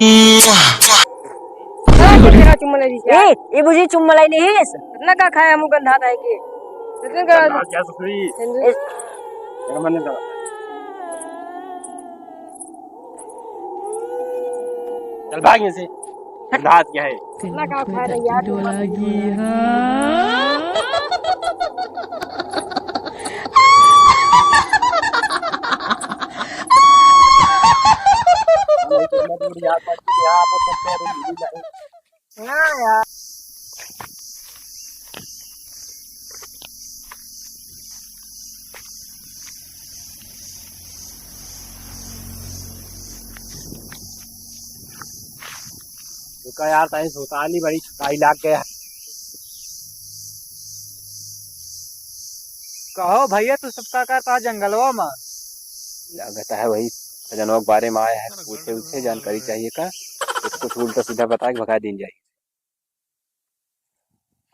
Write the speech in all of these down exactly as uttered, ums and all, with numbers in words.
ए, तेरा चुम्मा ले लीजिए। ए, ए बुझी चुम्मा लाई नहीं है। इतना का खाए हमू गंधा था कि। इतना का गंधा क्या सुखरी? हिंदू। ए, तेरा मन नहीं था। चल भाग यहाँ से। गंधा क्या है? इतना का खाए रही यार। हाँ यार। रुका यार, ताई सुताली बड़ी छुटाई लाग गया। कहो भैया, तू सब का करता है जंगलवा में? लागत है वही खजनवा के बारे में आया है, पूछे उछे जानकारी चाहिए का? ये तो कुछ उल्टा सीधा बता के भगा दीन जाए।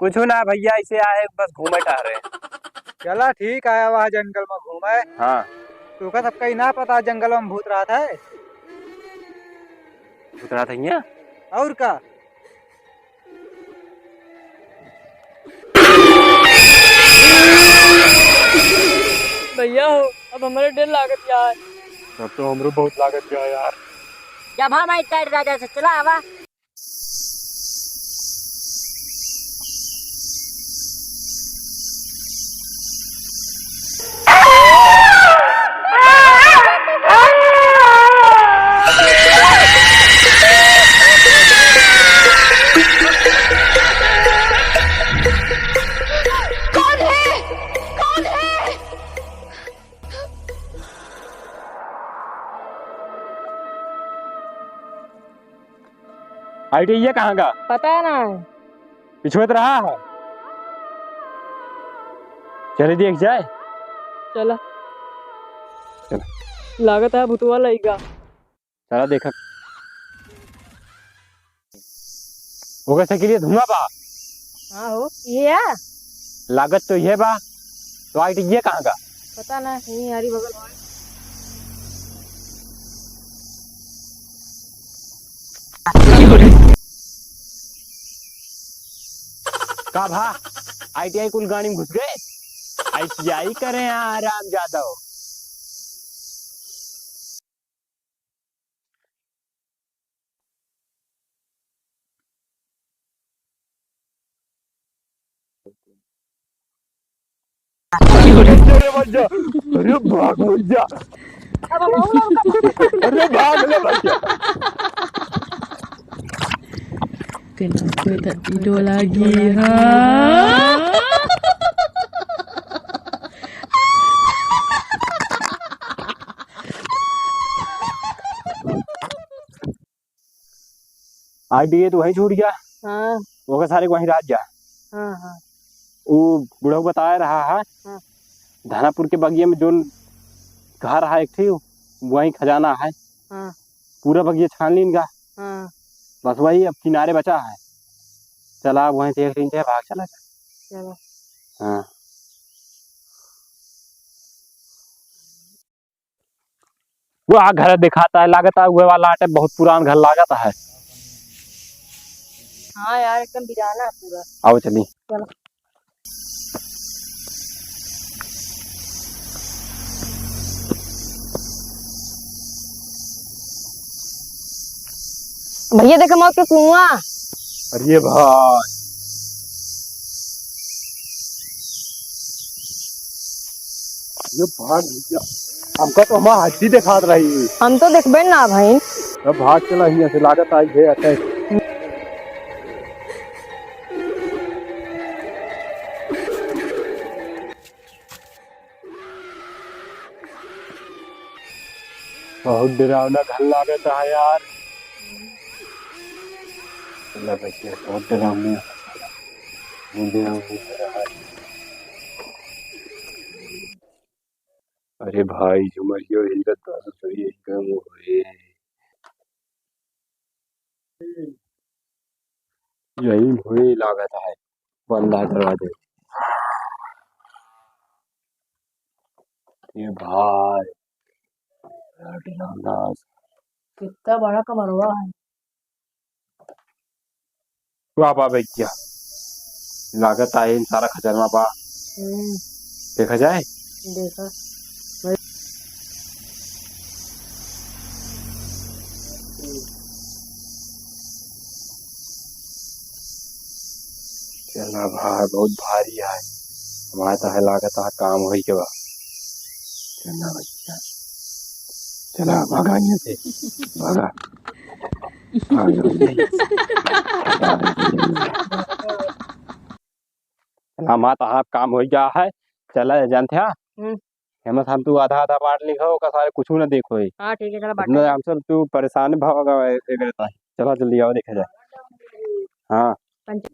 कुछ ना भैया, ऐसे आए, बस घूमे टहरे। चला ठीक, आया वहाँ जंगल में घूमे। हाँ। तोका सबका ही ना पता जंगल में भूत रहत है। भूत रहत है यहाँ? और का? भैया हो, अब हमारे डर लागत यार। अब तो हमरो बहुत लागत गया यार। जब हम आई काट राजा से चला आवा। कौन है? कौन है? आईटी ये कहाँ का? पता ना है। पिछुए तो रहा है। चले देख जाए। चला। चला। लागत है भूतवा लइका। चला देखा। ओकर साइकिल ये धुआं बा। हाँ हो, ये है? लागत तो ये बा। तो आईटी ये कहाँ का? पता ना, यहीं हरी बगल में। का भा, आईटीआई कुल गाड़ी में घुस गए? आईटीआई करे हैं आराम जादव। अरे भाग, मर जा। अरे भाग ले, मर जा। आईटीआई तो वहीं छूट गया। हाँ। ओकर सारे वहीं रात जा। हाँ, हाँ। उ बुढ़ऊ बताए रहा है। हाँ। धानापुर के बगिया में जोन घर है एक ठे, वहीं खजाना है। हाँ। पूरा बगिया छान लीन का। हाँ। बस वही अब किनारे बचा है। चला, अब वहीं देख लीन जाए, भाग चला जा। चलो। हाँ। वो आ घर दिखाता है, लागत है वो वाला आटे, बहुत पुरान घर लागत है। हाँ यार, एकदम बिराना है पूरा। आओ चली। चलो। भैया देख मौत के कुआं। अरे भाई। ये भाग भैया, हमका तो हमार हड्डी देखात रही। हम तो देखबे ना भाई। अब भाग चला हियाँ से, लागत आई है अटैक। बहुत डरावना घर लागत है यार। अल्लाह बच्चे, बहुत डरावना, डरावना घर है। अरे भाई, झुमरियो हिलत बा, ससुरी एकदम होए। यही होए लागत है, बंद है दरवाजे। ये भाई, रामदास। कितना बड़ा कमरवा है। वाह, वाह, भैया। लागत आहे, इन सारा खचरमा बा। हम्म। देखा जाए? देखा। चला भाई, बहुत भारी है। हमारे तो है लागत है काम होई के बा। चला भैया, चला भागा यहाँ से, भागा। भागा भैया। चला माँ, तो हाँ, काम हो गया है। चला जानते हैं, हम्म। हेमंत, हम तू आधा आधा बांट लिखो, ओका सारे कुछ ना देखो है। हाँ, ठीक है, चला बांट इतना ले। हम सब तू परेशान भागा है, एक रहता है। चला जल्दी आओ, देखा जाए। हाँ। पंच-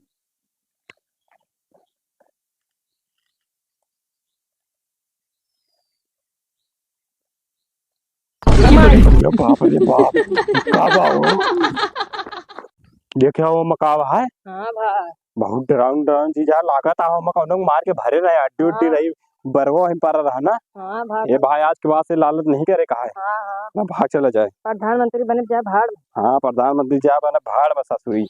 अरे बाप रे बाप, का बा हो? देखे हो मकावा है? हाँ भाई। बहुत डराउन डराउन चीज है, लागत है हम कौनो मार के भरे रहे, हड्डी उड्डी हाँ। रही, बरवो हम पारा रहा ना। हाँ भाई। ये भाई आज के बाद से लालच नहीं करे कहा है। हाँ, हाँ। ना भाग चला जाए। प्रधानमंत्री बने जाए भाड़ में। हाँ, प्रधानमंत्री जाए बने भाड़ में ससुरी।